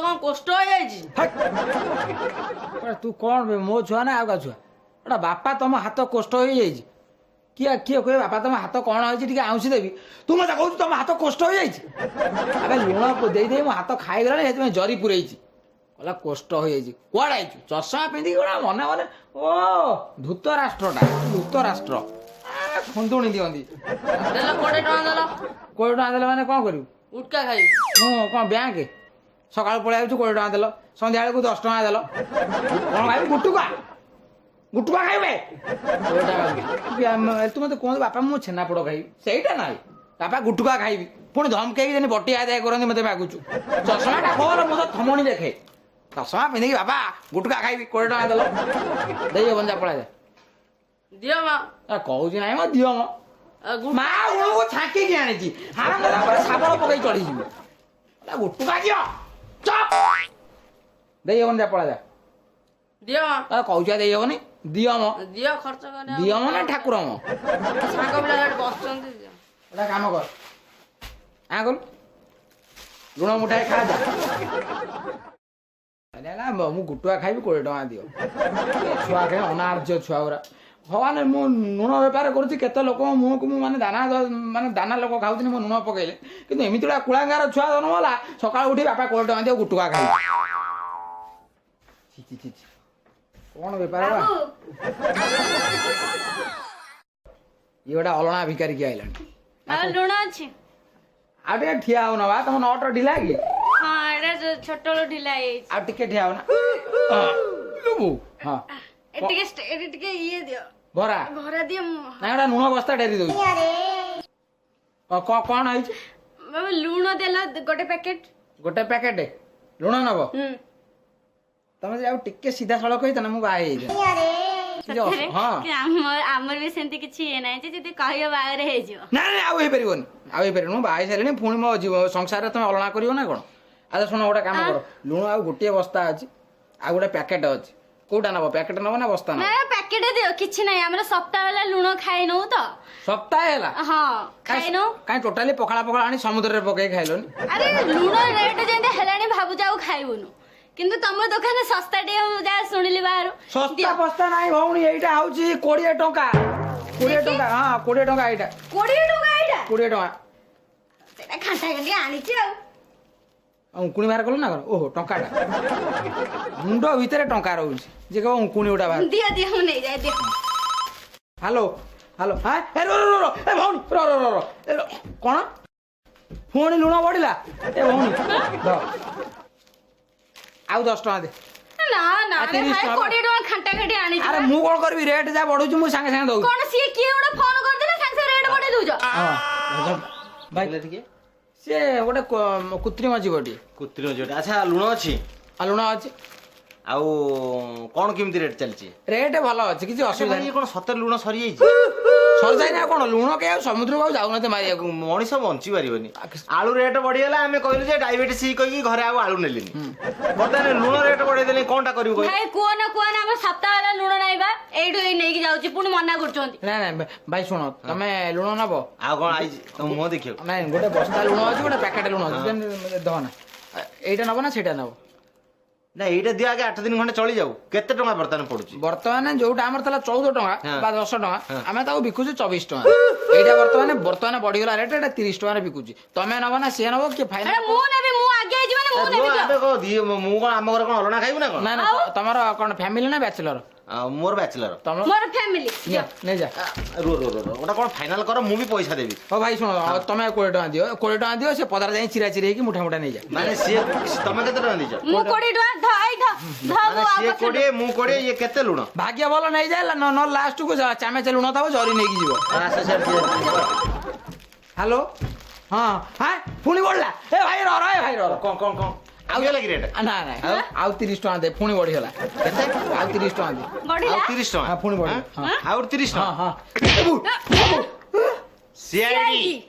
କଣ କୋଷ୍ଠ ହେଇଯାଇଛି? ଆରେ ତୁ କଣ ବେ, ମୋ ଛୁଆ ନା ଆଉ କାହା ଛୁଆ ଏଟା? ବାପା, ତମ ହାତ କୋଷ୍ଠ ହେଇଯାଇଛି। କିଏ କିଏ କୁହେ, ବାପା, ତମ ହାତ କଣ ହେଇଛି, ଟିକେ ଆଉଁସି ଦେବି। ତୁ ମତେ କହୁଛୁ ତମ ହାତ କୋଷ୍ଠ ହେଇଯାଇଛି। ଆବେ, ଲୁଣ ଦେଇ ଦେଇ ମୋ ହାତ ଖାଇଗଲାଣି, ସେଥିପାଇଁ ଜରି ପୁରେଇଛି। କହିଲା କୋଷ୍ଠ ହେଇଯାଇଛି। କୁଆଡ଼େ ଆଇଛୁ ଚଷମା ପିନ୍ଧିକି ଗୋଟେ ମନେ ମନେ? ଓ, ଧୂତ ରାଷ୍ଟ୍ରଟା, ଧୂତ ରାଷ୍ଟ୍ର। ଖୁନ୍ଦୁଣି ଦିଅନ୍ତି। ଦେଲ, 20 ଟଙ୍କା ଦେଲ। 20 ଟଙ୍କା ଦେଲେ ମାନେ କଣ କରିବୁ? ଗୁଟକା ଖାଇବି। ମୁଁ କଣ ବ୍ୟାଙ୍କ? ସକାଳୁ ପଳେଇ ଆଉଛୁ, 20 ଟଙ୍କା ଦେଲ, ସନ୍ଧ୍ୟାବେଳକୁ 10 ଟଙ୍କା ଦେଲ। କଣ ଖାଇବୁ? ଗୁଟୁକା, ଗୁଟୁକା ଖାଇବେ? 20 ଟଙ୍କା। ତୁ ମତେ କୁହନ୍ତୁ, ବାପା, ମୁଁ ଛେନାପୋଡ଼ ଖାଇବି, ସେଇଟା ନାହିଁ। ବାପା, ଗୁଟୁକା ଖାଇବି, ପୁଣି ଧମକେଇକି ଯେମିତି ବଟି ଆଦାୟ କରନ୍ତି। ମତେ ମାଗୁଛୁ, ଚଷମାଟା ଖୋଲ, ମୁଁ ତ ଥମଣି ଦେଖେ। ଚଷମା ପିନ୍ଧିକି ବାପା ଗୁଟୁକା ଖାଇବି, 20 ଟଙ୍କା ଦେଲ। ଦେଇ ହବନି, ଯା, ପଳେଇ ଯା। ଦିଅ ମା। ଆ, କହୁଛି ନାହିଁ ମ, ଦିଅ ମ। ମା ଗୁଣକୁ ଛାଙ୍କିକି ଆଣିଛି, ହାରାମ ଦେଲା ପରେ ଶାବଳ ପକେଇ ଚଢିଯିବି। ଗୁଟୁକା ଦିଅ, ଚପ୍ ଦେଇ ହବନି, ଯା, ପଳା ଯା। ଦିଅ ମା। ଆ, କହୁଛି ଦେଇ ହବନି, ଦିଅ ମ। ଦିଅ, ଖର୍ଚ୍ଚ କରିବା। ଦିଅ ମ ନା ଠାକୁର ମ? ସାଙ୍ଗ ପିଲା ସେଠି ବସିଛନ୍ତି, ଦିଅ। ଗୋଟେ କାମ କର, ଆ କଲୁ, ଲୁଣ ମୁଠାଏ ଖା ଯା। ହେଲା, ମୁଁ ଗୁଟୁଆ ଖାଇବି, 20 ଟଙ୍କା ଦିଅ। ଏ ଛୁଆ ଖାଇ ଅନାର୍ଯ୍ୟ ଛୁଆ ଗୁରା ଭଗବାନ। ମୁଁ ଲୁଣ ବେପାର କରୁଛି, କେତେ ଲୋକ ମୁହଁକୁ ମୁଁ ମାନେ ଦାନା, ମାନେ ଦାନା ଲୋକ ଖାଉଛନ୍ତି ମୁଁ ଲୁଣ ପକେଇଲେ। କିନ୍ତୁ ଏମିତି ଗୁଡ଼ା କୁଳାଙ୍ଗାର ଛୁଆ ଜନ୍ମ ହେଲା, ସକାଳୁ ଉଠି ବାପା 20 ଟଙ୍କା ଦିଅ, ଗୁଟୁକା ଖାଇବି। ଛି ଛି ଛି ଛି, କଣ ବେପାର ବା? ବାବୁ। ଇଏ ଗୋଟେ ଅଲଣା ଭିକାରୀ କିଏ ଆଇଲାଣି। ବାବା, ଲୁଣ ଅଛି? ଆଉ ଟିକେ ଠିଆ ହଉନ ବା, ତମ ନଟ ଢିଲା କି? ହଁ, ଏଇଟା ଛୋଟବେଳୁ ଢିଲା ହେଇଯାଇଛି। ଆଉ ଟିକେ ଠିଆ ହଉନା। ଲୁବୁ, ହଁ। ଏ ଟିକେ ଏଠି ଟିକେ ଇଏ ଦିଅ। ଭରା। ଭରା ଦିଅ ନାଇଁ, ଗୋଟେ ଲୁଣ ବସ୍ତା ଡେରି ଦଉଛି। କଣ ହେଇଛି? ବାବା, ଲୁଣ ଦେଲ ଗୋଟେ ପ୍ୟାକେଟ। ଗୋଟେ ପ୍ୟାକେଟ ଲୁଣ ନବ? ହୁଁ। ତମେ ଯଦି ଆଉ ଟିକେ ସିଧା ସଳଖ ହେଇଥାନ୍ତ, ମୁଁ ବାହା ହେଇଯାଇଥାନ୍ତି। ସତରେ? ହଁ। କି ଆମର ବି ସେମିତି କିଛି ଇଏ ନାହିଁ ଯେ ଯଦି କହିବ ବାହାଘର ହେଇଯିବ। ନା ନା, ଆଉ ହେଇପାରିବନି, ଆଉ ହେଇପାରିବନି। ମୁଁ ବାହା ହେଇସାରିଲିଣି, ପୁଣି ମୋ ଜୀବ ସଂସାରରେ ତମେ ଅଲଣା କରିବ ନା କଣ? ଆଚ୍ଛା ଶୁଣ, ଗୋଟେ କାମ କର, ଲୁଣ ଆଉ ଗୋଟିଏ ବସ୍ତା ଅଛି, ଆଉ ଗୋଟେ ପ୍ୟାକେଟ ଅଛି। କୋଉଟା ନବ? ପ୍ୟାକେଟ ନବ ନା ବସ୍ତା ନବ? ନା, ପ୍ୟାକେଟ ଦିଅ, କିଛି ନାହିଁ, ଆମର ସପ୍ତାହ ହେଲା ଲୁଣ ଖାଇନୁ ତ। ସପ୍ତାହ ହେଲା? ହଁ, ଖାଇନୁ। କାଇଁ ଟୋଟାଲି ପଖାଳ ପଖାଳ ଆଣି ସମୁଦ୍ରରେ ପକେଇ ଖାଇଲନି? ଆରେ, ଲୁଣ ରେଟ୍ ଯେମିତି ହେଲାଣି, ଭାବୁଛୁ ଆଉ ଖାଇବୁନୁ। କିନ୍ତୁ ତମ ଦୋକାନରେ ଶସ୍ତା ଟିକେ, ମୁଁ ଯାହା ଶୁଣିଲି ବାହାରୁ। ଶସ୍ତା ଫସ୍ତା ନାହିଁ ଭଉଣୀ, ଏଇଟା ହଉଛି 20 ଟଙ୍କା, 20 ଟଙ୍କା। ହଁ, 20 ଟଙ୍କା ଏଇଟା। 20 ଟଙ୍କା ଏଇଟା? 20 ଟଙ୍କା। ସେଇଟା ଘାଣ୍ଟା ଘାଣ୍ଟି ଆଣିଛି ଆଉ। ଆଉ ଉଙ୍କୁଣି ବାହାର କଲୁ ନା କଣ? ଓହୋ, ଟଙ୍କାଟା ମୁଣ୍ଡ ଭିତରେ ଟଙ୍କା ରହୁଛି ଯେ କହିବ ଉଙ୍କୁଣି ଗୋଟା ବାହାର। ଦିଅ ଦିଅ, ମୁଁ ନେଇଯାଏ, ଦିଅ। ହ୍ୟାଲୋ ହ୍ୟାଲୋ, ହଁ, ଏ ରୋ ରୋ ରୋ, ଏ ଭଉଣୀ, ରୋ ରୋ ରୋ ରୋ, ଏ ରୋ। କଣ, ପୁଣି ଲୁଣ ବଢିଲା? ଏ ଭଉଣୀ, ଧ, ଆଉ 10 ଟଙ୍କା ଦେ। ନା ନା। ଆ, ଆରେ 30 ଭାଇ, ଟଙ୍କା। 20 ଟଙ୍କା ଖାଣ୍ଟା ଖାଣ୍ଟି ଆଣିଛି ଆରେ ବା। ମୁଁ କଣ କରିବି? ରେଟ୍ ଯାହା ବଢୁଛି, ମୁଁ ସାଙ୍ଗେ ସାଙ୍ଗେ ଦଉଛି। କଣ, ସିଏ କିଏ ଗୋଟେ ଫୋନ କରିଦେଲା, ସାଙ୍ଗେ ସାଙ୍ଗେ ରେଟ୍ ବଢେଇ ଦଉଛ? ହଁ ଭାଇ। ହେଲେ ଟିକେ। ସିଏ ଗୋଟେ କୃତ୍ରିମ ଜୀବଟିଏ। କୃତ୍ରିମ ଜୀବଟା। ଆଚ୍ଛା, ଲୁଣ ଅଛି? ଆଉ ଲୁଣ ଅଛି। ଆଉ କଣ କେମିତି ରେଟ୍ ଚାଲିଛି? ରେଟ୍ ଭଲ ଅଛି, କିଛି ଅସୁବିଧା ଭାଇ, ନାହିଁ। କଣ ସତରେ ଲୁଣ ସରିଯାଇଛି? ସରିଯାଇନି ଆଉ କଣ, ଲୁଣ କେହି ଆଉ ସମୁଦ୍ରକୁ ଆଉ ଯାଉନାହାନ୍ତି ମାରିବାକୁ। ମଣିଷ ବଞ୍ଚି ପାରିବନି। ଆଳୁ ରେଟ୍ ବଢିଗଲା, ଆମେ କହିଲୁ ଯେ ଡାଇବେଟିସ୍ କହିକି ଘରେ ଆଉ ଆଳୁ ନେଲିନି। ବର୍ତ୍ତମାନ ଲୁଣ ରେଟ୍ ବଢେଇ ଦେଲେ, କଣଟା କରିବୁ କହିଲୁ? ଭାଇ, କୁହ ନା କୁହ ନା, ଆମର ସପ୍ତାହ ହେଲା ଲୁଣ ନାହିଁ ବା। ଏଇଠୁ ଏଇ ନେଇକି ଯାଉଛି, ପୁଣି ମନା କରୁଛନ୍ତି। ନାଇଁ ନାଇଁ ଭାଇ, ଶୁଣ, ତମେ ଲୁଣ ନବ? ଆଉ କଣ ଆଇଛି ତମ ମୁହଁ ଦେଖିବାକୁ? ନାଇଁ, ଗୋଟେ ବସ୍ତା ଲୁଣ ଅଛି, ଗୋଟେ ପ୍ୟାକେଟ ଲୁଣ ଅଛି। ଦହ ନା, ଏଇଟା ନବ ନା ସେଇଟା ନବ? ନା, ଏଇଟା ଦିଅ ଆଗେ, 8 ଦିନ ଖଣ୍ଡେ ଚଳି ଯାଉ। କେତେ ଟଙ୍କା ବର୍ତ୍ତମାନ ପଡୁଛି? ବର୍ତ୍ତମାନ ଯୋଉଟା ଆମର ଥିଲା 14 ଟଙ୍କା ବା 10 ଟଙ୍କା, ଆମେ ତାକୁ ବିକୁଛୁ 24 ଟଙ୍କା। ଏଇଟା ବର୍ତ୍ତମାନ ବର୍ତ୍ତମାନ ବଢିଗଲା ରେଟ୍, ଏଇଟା 30 ଟଙ୍କାରେ ବିକୁଛି। ତମେ ନବ ନା ସିଏ ନବ, କିଏ ଫାଇନାଲ? ଆରେ, ମୁଁ ନେବି, ମୁଁ ଆଗେ ହେଇଛି ମାନେ ମୁଁ ନେବି, ରୁହ, ଦିଅ। ଆମେ କଣ ମୁଁ କଣ ଆମ ଘରେ କଣ ଅଲଣା ଖାଇବୁ ନା କଣ? ନା ନା, ତମର କଣ ଫ୍ୟାମିଲି ନା ବ୍ୟାଚଲର? ଆଉ ମୋର ବ୍ୟାଚଲର। ତମ ମୋର ଫ୍ୟାମିଲି। ନିଅ, ନେଇଯା। ରୁହ ରୁହ ରୁହ, ଗୋଟେ କଣ ଫାଇନାଲ କର, ମୁଁ ବି ପଇସା ଦେବି। ହଉ ଭାଇ, ଶୁଣ, ତମେ 20 ଟଙ୍କା ଦିଅ, 20 ଟଙ୍କା ଦିଅ, ସେ ପଦାରେ ଯାଇ ଚିରା ଚିରି ହେଇକି ମୁଠା ମୁଠା ନେଇଯା। ମାନେ ସିଏ, ତମେ କେତେ ଟଙ୍କା ଦେଇଛ? ମୁଁ 20 ଟଙ୍କା। ଧ, ଏଇ ଧ ଧ। ମାନେ ମୁଁ ଆଉ ସିଏ ପଛରେ 20, ମୁଁ 20, ଇଏ କେତେ ଲୁଣ? ଭାଗ୍ୟ ଭଲ ନେଇଯାଏ, ନ ଲାଷ୍ଟକୁ ଚାମଚ ଲୁଣ ଥବ, ଜରି ନେଇକି ଯିବ। ଆସ, ସିଆଡ଼େ, ସିଆଡ଼େ। ହ୍ୟାଲୋ, ହଁ ହଁ, ପୁଣି ବଢିଲା। ଏ ଭାଇ, ର ର, ଏ ଭାଇ, ର ର। କଣ କଣ କଣ, ଆଉ ହେଲା କି ରେଟ୍? ନା ନା, ଆଉ 30 ଟଙ୍କା ଦେ, ପୁଣି ବଢିଗଲା। କେତେ? ଆଉ 30 ଟଙ୍କା ଦେ। ବଢିଲା? ଆଉ 30 ଟଙ୍କା? ହଁ, ପୁଣି ବଢିଲା। ହଁ। ଆଉ 30 ଟଙ୍କା। ହଁ। ସିଆଇଡି।